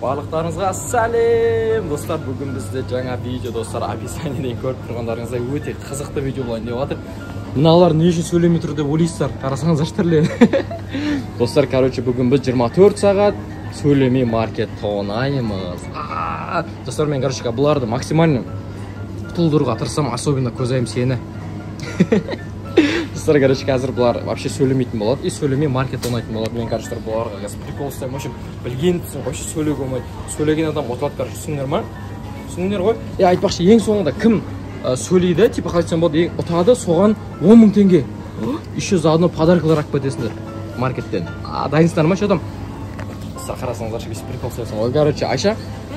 Барлықтарыңызға сәлем достар. Бүгін бізде жаңа видео достар. Описаниеден көріп тұрғандарыңыздай өте қызықты видео болайын деп жатыр. Мыналар не үшін сөйлемей тұр деп ойлайсыздар? Қарасаңыздаршы түрлерін. Достар, короче, бүгін біз 24 сағат сөйлемей маркет тонаймыз. Достар, мен, короче, бұларды максимально құтылдыруға тырысамын, особенно Көзайым сені. Достар, короче, қазір бұлар вообще сөйлемейтін болады и сөйлемей маркет тонайтын болады. Мен, короче, бұларға қазір прикол ұстаймын. В общем, білген түсін, вообще сөйлеуге болмайды. Сөйлеген адам ұтылады, короче, түсіндіңдер ма? Түсіндіңдер ғой? Е, айтпақшы, ең соңында кім сөйлейді, типа қалай айтсам болады, ең ұтады, соған 10 000 теңге. Еще заодно подаркалар алып кетесіңдер маркеттен. Дайынсыңдар ма, что там? Достар, қарасаңыздаршы, весь прикол ұстайсың ғой. Короче, Айша,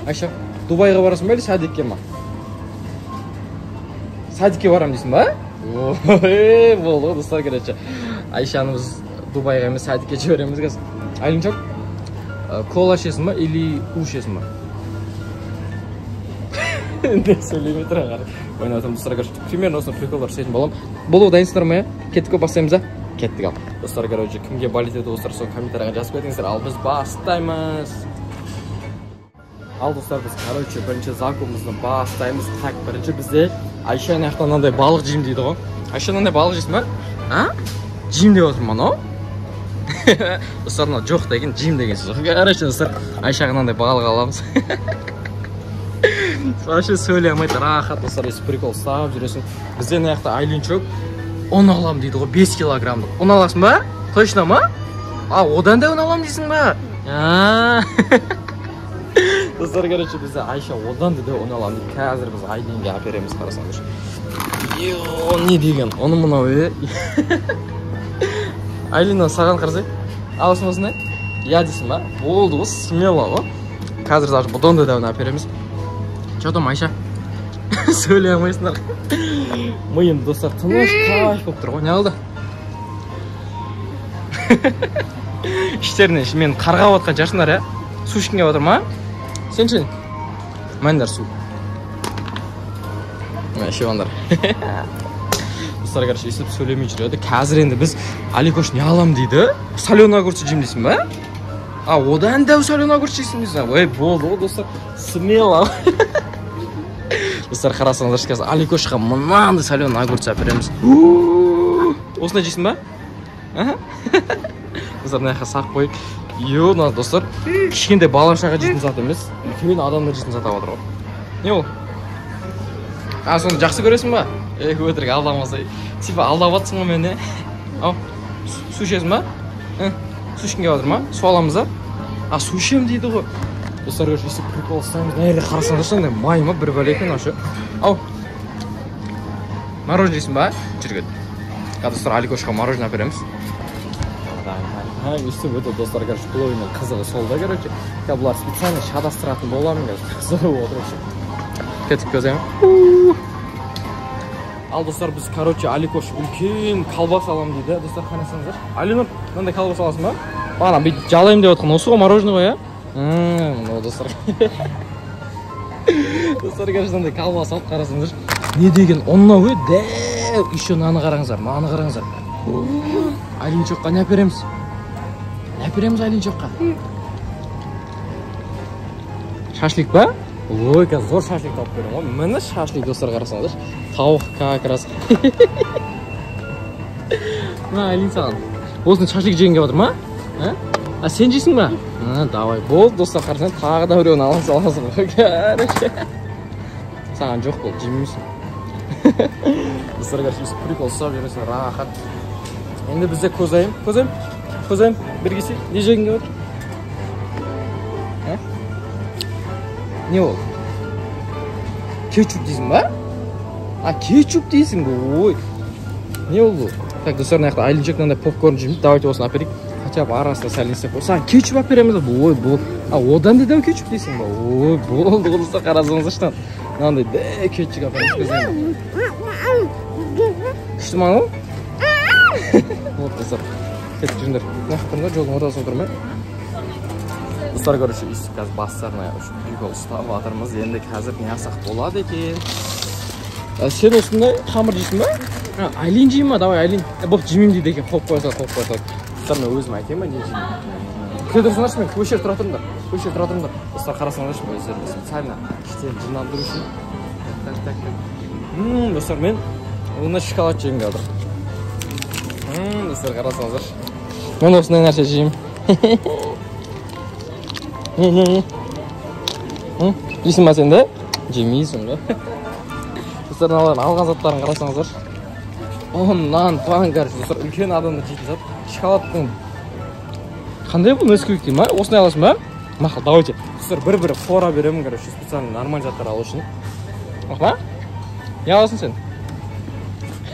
Айша, Дубайға барасың ба или садикке ма? Садикке барамын дейсің ба? Ой, болды ғой, достар, короче. Айшаны біз Дубайға емес, садикке жібереміз қазір. Айлинчок, кола ішесің ба или у ішесің ба? Не сөйлемей тұр, қара. Ойнап отырмын, достар, короче, примерно осындай приколдар істейтін боламын. Болды, дайынсыздар ма, иә? Кеттік қой, бастаймыз, а? Кеттік ал. Достар, короче, кімге болеть етіп отырсыздар, сол комментарийға жазып кетіңіздер. Ал біз бастаймыз. Ал достар, біз, короче, бірінші закупымызды бастаймыз. Так, бірінші бізде Айша ана жақтан мынандай балық жеймін дейді ғой. Айша, мынандай балық жейсің ба? А? Жеймін деп отырмын анау. Достар, мынау жоқ деген, жеймін деген сөз. Короче, достар, Айшаға мынандай балық аламыз. Вообще сөйлей алмайды, рахат, достар, өйстіп прикол ұстап жүресің. Бізде мына жақта Айлинчок ұн аламын дейді ғой, 5 килограммдық. Ұн аласың ба? Точно ма? А, одан да ұн аламын дейсің ба? Достар, короче, бізде Айша одан да ұн аламын дейді. Қазір біз Айлинге әпереміз, қарасаңдаршы. Йо, не деген? Оны мынау, е? Айлина, саған қарасай. Аласың осындай? Я дейсің ба? Болды ғой, смело ғой. Қазір даже бұдан да ұн әпереміз. Че там, Айша? Сөйлей алмайсыңдар. Миым, достар, тыныш, кайф болып тұр ғой. Не алды? Іштерінен мені қарғап отқан шығарсыңдар, иә? Су ішкің келіп отыр ма? Сен ше? Мәндер су. Мә, ішіп алыңдар. Достар, короче, өйстіп сөйлемей жүреді. Қазір енді біз Аликош не алам дейді? Соленый огурцы жеймін дейсің ба? А, одан дәу соленый огурцы жейсің дейсің. Ой, болды ғой, достар. Смело. Достар, қарасаңыздаршы, қазір Аликошқа мынандай соленый огурцы әпереміз. Осындай жейсің ба? Достар, мына жаққа сақ қойып. Йо, мына достар, кішкентай бала шаға жейтін зат емес, үлкен адамдар жейтін зат алып отыр ғой. Не ол? А, соны жақсы көресің ба? Ей, өтірік алдамаса. Типа алдап жатсың ғой мені. Ау, су ішесің ба? Су ішкің келіп жатыр ма? Су аламыз а? А, су ішемін дейді ғой. Достар, короче, өйстіп прикол ұстаймыз. Мына жерде қарасаңдаршы, андай май ма, бір бәле екен вообще. Ау, мороженое жейсің ба? Жүр кет. Қазір, достар, Аликошқа мороженое әпереміз. Өйстіп өте, достар, короче, бұл ойынның қызығы сол да, короче. Қазір бұлар специально шатастыратын боламын, қазір. Қызығы болып отыр вообще. Кеттік, Көзайым. Ал, достар, біз, короче, Аликош үлкен колбаса аламын дейді. Достар, қарасаңыздар. Алинұр, мынандай колбаса аласың ба? Бағана бүйтіп жалаймын деп отқан осы ғой, мороженое ғой, иә? Мынау, достар. Достар, короче, мынандай колбаса алып қарасаңыздар. Не деген ұн ой, дәу. Еще мынаны қараңыздар, мынаны қараңыздар. Айлинчокқа не әпереміз? Не әпереміз Айлинчокқа? Шашлик па? Ой, қазір зор шашлик тауып беремін ғой. Міне шашлик, достар, қарасаңыздар. Тауық как раз. Мына Айлин саған. Осыны шашлик жегің келіп отыр ма? А, сен жейсің ба? Давай, болды, достар, қарасаң, тағы да біреуін ала саласың ғой, короче. Саған жоқ болды, жемейсің. Достар, короче, өйстіп прикол ұстап жүресің, рахат. Енді бізде Көзайым, Көзайым, Көзайым, бір келсе, не жегің келіп отыр? Не ол? Кетчуп дейсің ба? А, кетчуп дейсің бе? Ой. Не ол бұл? Так, достар, мына жақта Айлинчок мынандай попкорн жейміз. Давайте осыны әперейік. Хотя бы арасында сәл не істеп қой. Саған кетчуп әпереміз. Ой, бұл. А, одан да дәу кетчуп дейсің ба? Ой, болды ғой, достар, қарасаңыздаршы. Мынандай дәу кетчуп әпереміз Көзайым. Күшті ма ол? Вот, достар. Кетіп жүріңдер. Мына жақта тұрыңдар, жолдың ортасында отырмай. Достар, короче, өйстіп қазір бастарына прикол ұстап жатырмыз. Енді қазір не алсақ болады екен? Сен осындай қамыр жейсің ба? Айлин жей ма? Давай, Айлин. Боп, жемеймін дейді екен. Қойып қоя сал, қойып қоя сал. Достар, мен өзім айтайын ба, не жеймін? Күте тұрсаңдаршы, мен осы жерде тұра тұрыңдар. Осы жерде тұра тұрыңдар. Достар, қарасаңдаршы, өздеріне специально іштерін жындандыру үшін. Так, так, так. Достар, мен осындай шоколад жегім келіп отыр. Достар, қарасаңыздаршы. Мен осындай нәрсе жеймін. Не, не, не. Жейсің ба сен де? Жемейсің ғой. Достар, мыналардың алған заттарын қарасаңыздаршы. О, нан, пан, короче, достар, үлкен адамдар жейтін зат. Шоколадтың қандай бұл, Несквик дей ма? Осындай аласың ба? Мақұл, давайте. Достар, бір-бір фора беремін, короче, специально нормаль заттар алу үшін. Мақұл ма? Не аласың сен?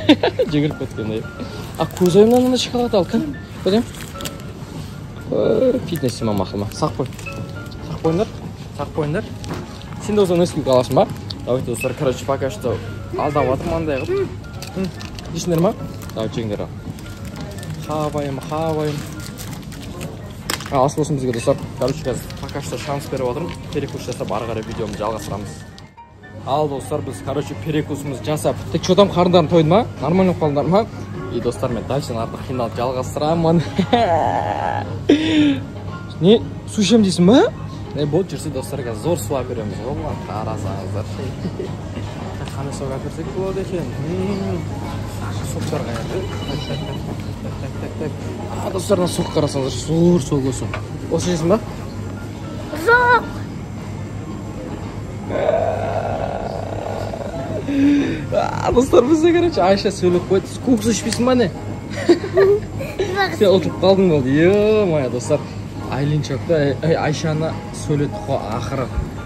Жүгіріп кеткендей. А, Көзайымнан мына шоколад ал, кәне? Көзайым. Фитнес ма, мақұл ма? Сақ қой. Сақ қойыңдар. Сақ қойыңдар. Сен де осы Несквик аласың ба? Давайте, достар, короче, пока что алдап жатырмын андай қылып. Жейсіңдер ма? Давайте, жеңдер. Хавайым, хавайым. Ас болсын бізге, достар. Короче, қазір пока что шанс беріп отырмын. Перекус жасап, ары қарай видеомызды жалғастырамыз. Ал, достар, біз, короче, перекусымызды жасап біттік. Че там, қарындарың тойды ма? Нормально болып қалдыңдар ма? И, достар, мен дальше артық қиналып жалғастырамын. Не, су ішемін дейсің ба? Не, болды, жүрсе, достар, қазір зор су әпереміз ғой, бұған қарасаңыздар. Қандай сок әперсек болады екен? Соктар қайда? Так, так, так, так, так, так, так. А, достар, мына сок қарасаңыздар, зор сок осы. Осы жейсің ба? Жоқ. А, достар, бізде, короче, Айша сөйлеп қойды. Көк су ішпейсің ба, не? Сен ұтылып қалдың болды. Е-мое, достар. Айлинчокты, Айшаны сөйлеттік қой ақыры.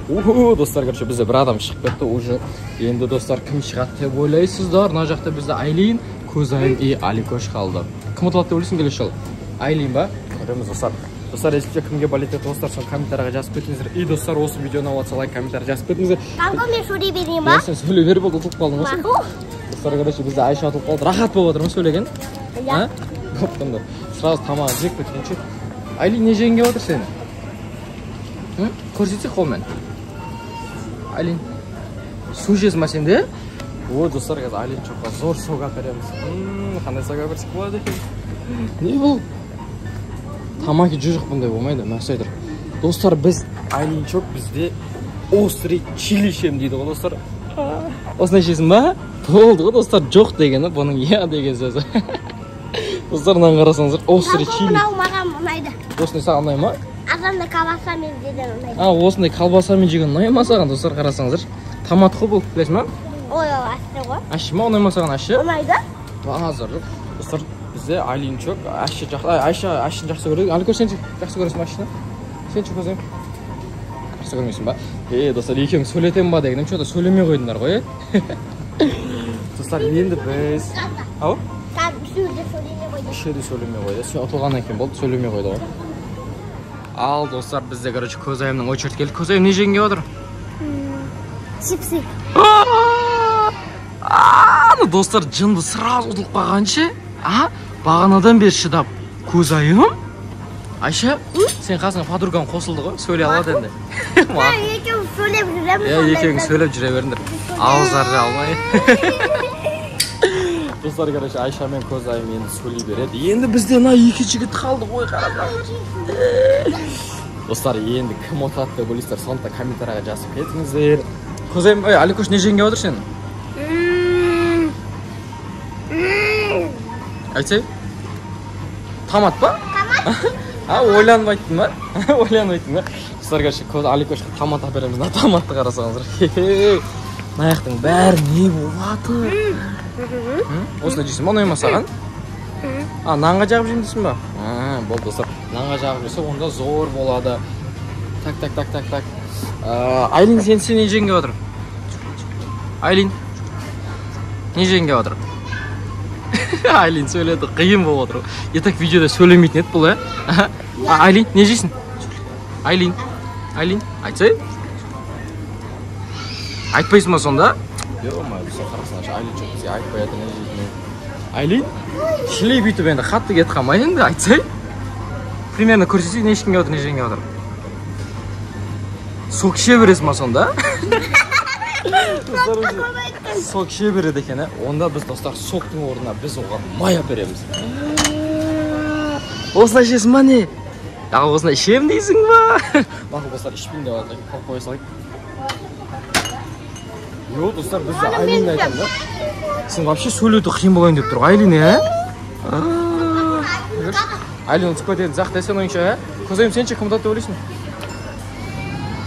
Уху, достар, короче, бізде бір адам шығып кетті уже. Енді, достар, кім шығады деп ойлайсыздар? Мына жақта бізде Айлин, Көзайым и Аликош қалды. Кім ұтылады деп ойлайсың келесі жолы? Айлин ба? Көреміз, достар. Достар, есімше кімге болеть етіп отырсыздар, соны комментарийға жазып кетіңіздер. И, достар, осы видеоны ұнап жатса, лайк, комментарий жазып кетіңіздер. Мақұл, мен сөйлей берейін ба? Иә, сен сөйлей бер, болды, ұтылып қалдың ғой сен. Мақұл. Достар, короче, бізде Айша ұтылып қалды. Рахат болып отыр ма сөйлеген? Иә. А? Болыпты. Сразу тамағын жеп кеткенше. Айлин, не жегің келіп отыр сені? Көрсетсек қолмен. Айлин, су ішесің ба сен де? О, достар, қазір Айлин чоққа зор сок әпереміз. Қандай сок әперсек болады екен? Не бұл? Тамаки жоқ, бұндай болмайды, мәсі айтыр. Достар, біз Айлин чоқ бізде острый чили ішемін дейді ғой, достар. Осындай ішесің ба? Болды ғой, достар, жоқ дегені, бұның иә деген сөзі. Достар, мынаны қарасаңыздар, острый чили. Мынау маған ұнайды. Осындай саған ұнай ма? Азанда колбасамен жеген ұнайды. А, осындай колбасамен жеген ұнай ма саған, достар, қарасаңыздар. Томат қой бұл, білесің ба? Ой, ой, ащы ғой. Ащы ма, ұнай ма саған ащы? Ұнайды. Базар жоқ. Достар, бізде Айлин чоқ ащы жақсы, ай, Айша ащыны жақсы көреді. Аликош, сен жақсы көресің бе ащыны? Сен ше, көзім? Жақсы көрмейсің ба? Е, достар, екеуің сөйлетемін ба дегенім, че-то сөйлемей қойдыңдар ғой, е? Достар, енді біз Ау? Үшеуі де сөйлемей қойды. Үшеуі де сөйлемей қойды. Сен ұтылғаннан кейін болды, сөйлемей қойды ғой. Ал, достар, бізде, короче, Көзайымның очередь келді. Көзайым не жегің келіп отыр? Чипсы. Ана, достар, жынды сразу ұтылып қалғанша, а? Бағанадан бері шыдап. Көзайым? Айша, сен қасыңа подругаң қосылды ғой, сөйлей алады енді. Мен екеуің сөйлеп жүреміз. Иә, екеуің сөйлеп жүре беріңдер. Ауыздары алмай. Достар, короче, Айша мен Көзайым енді сөйлей береді. Енді бізде мына екі жігіт қалды ғой, қарасаңдар. Достар, енді кім ұтады деп ойлайсыздар, соны да комментарийға жазып кетіңіздер. Көзайым, ой, Аликош, не жегің келіп отыр сен? Айтсай? Томат па? Томат. А, ойланып айттың ба? Ойланып айттың ба? Достар, короче, Аликошқа томат әпереміз. Мына томатты қарасаңыздар. Хе-хе. Мына жақтың бәрі не болып жатыр? Осындай жейсің ба, ұнай ма саған? А, нанға жағып жеймін дейсің ба? А, болды, достар. Нанға жағып жесе, онда зор болады. Так, так, так, так, так. Айлин, сен не жегің келіп отыр? Айлин, не жегің келіп отыр? Айлин сөйледі, қиын болып отыр. И так видеода сөйлемейтін еді бұл, ә? А, Айлин, не жейсің? Айлин, Айлин, айтсай. Айтпайсың ба сонда? Ё-моё, достар, қарасаңшы, Айлин жоқ бізге айтпай жатыр, не жейтінін. Айлин, шілей бүйтіп енді қатты кетіп қалмай енді, айтсай. Примерно көрсетсей, не ішкің келіп отыр, не жегің келіп отыр? Сок іше бересің ба сонда? Сок іше береді екен, ә? Онда біз, достар, соктың орнына біз оған май әпереміз. Осылай ішесің ба, не? Ал осында ішемін дейсің ба? Мақұл, достар, ішпеймін деп жатыр. Қойып қоя салайық. Йо, достар, біз Айлинді айтамыз да. Сен вообще сөйлеуді қиын болайын деп тұр ғой, Айлин, ә? Айлин ұтып кететін сияқты, сен ойыңша, ә? Көзайым, сен ше, кім ұтады деп ойлайсың?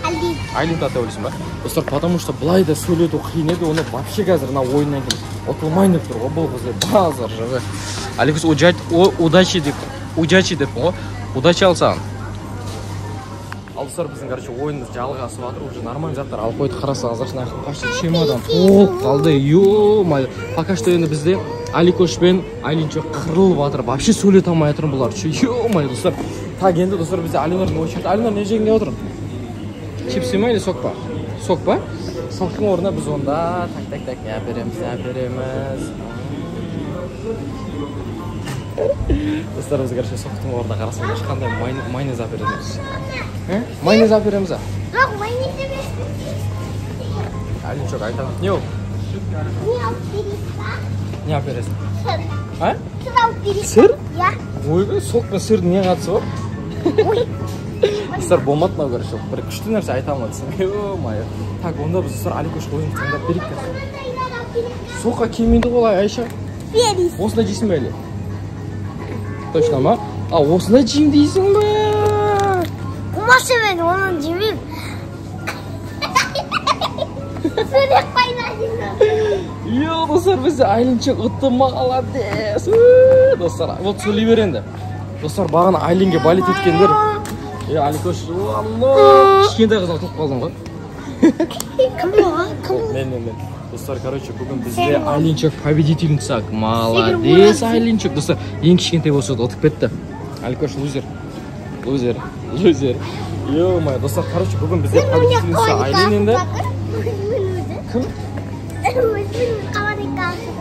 Айлин. Айлин ұтады деп ойлайсың ба? Достар, потому что былай да сөйлету қиын еді, оны вообще қазір мына ойыннан кейін ұтылмайын деп тұр ғой бұл қыз, базар жағы. Аликус, удачи деп, удачи деп ғой, удачи ал саған. Ал достар, біздің, короче, ойынымыз жалғасып жатыр, уже нормальный заттар алып қойдық, қарасаңыздар, мына жақта почти чемодан толып қалды, ё-моё. Пока что енді бізде Аликош пен Айлинчо қырылып жатыр, вообще сөйлете алмай жатыр бұлар, ё-моё, достар. Так, енді достар, бізде Алинұрдың очереті. Алинұр, не жегің келіп отыр? Чипсы ма или сок па? Сок па? Соктың орнына біз онда так, так, так, не әпереміз, не әпереміз. Достар, біз, короче, соктың орнына қарасаңдар, қандай майонез әпереміз. Майонез әпереміз, а? Жоқ, майонез емес. Алинчок айтады. Не ол? Не алып бересіз ба? Не әпересің? Сыр. А? Сыр алып бересіз. Сыр? Иә. Ойбай, сок пен сырдың не қатысы бар? Ой. Достар, болмады мынау, короче, бір күшті нәрсе айта алмады. Ё-моё. Так, онда біз, достар, Аликошқа өзіміз таңдап берейік қазір. Соққа келмейді ғой олай, Айша. Бересіз. Осындай жейсің бе әлі? Точно ма? А, осындай жеймін дейсің бе? Болмаса мен оны жемеймін. Сөйлеп қойма деймін. Йо, достар, бізде Айлинчик ұтты, молодец. Достар, вот сөйлей бер енді. Достар, бағана Айлинге болеть еткендер. Е, Аликош, алла, кішкентай қыздан ұтылып қалдың ғой. Кім болған? Кім болған? Мен, мен, мен. Достар, короче, бүгін бізде Айлинчик победительница. Молодец, Айлинчик. Достар, ең кішкентай болса да ұтып кетті. Аликош, лузер. Лузер, лузер. Ё-моё, достар, короче, бүгін бізде победительница Айлин енді. Кім?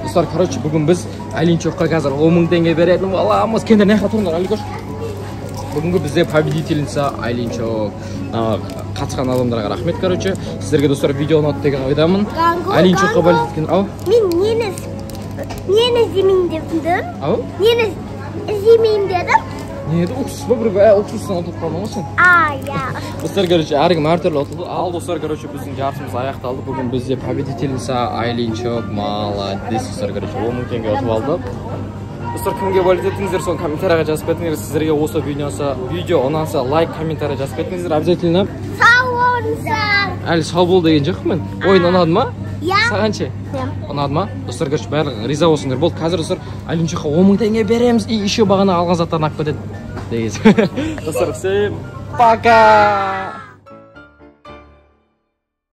Достар, короче, бүгін біз Айлинчикқа қазір 10 000 теңге беретін боламыз. Кендер, мына жаққа тұрыңдар, Аликош. Бүгінгі бізде победительница Айлинчик. Қатысқан адамдарға рахмет, короче. Сіздерге, достар, видео ұнады деген ойдамын. Айлинчикқа болеть еткен, ау? Мен нені іздемеймін дедім? Ау? Нені іздемеймін дедім? Не еді? Уксус па? Бір, уксустан ұтылып қалдың ғой сен. А, иә. Достар, короче, әркім әртүрлі ұтылды. Ал, достар, короче, біздің жарысымыз аяқталды. Бүгін бізде победительница Айлинчик. Молодец, достар, короче, 10 000 теңге ұтып алды. Достар, кімге болеть еттіңіздер, соны комментарийға жазып кетіңіздер. Сіздерге осы видео ұнаса, лайк, комментарий жазып кетіңіздер обязательно. Сау болыңыздар. Әлі сау бол деген жоқпын мен. Ойын ұнады ма? Иә. Саған ше? Иә. Ұнады ма? Достар, короче, барлығы риза болсыңдар. Болды, қазір, достар, Айлинчикқа 10 000 теңге береміз. И еще бағана алған заттарын алып кетеді. Деген. Достар, всем пока!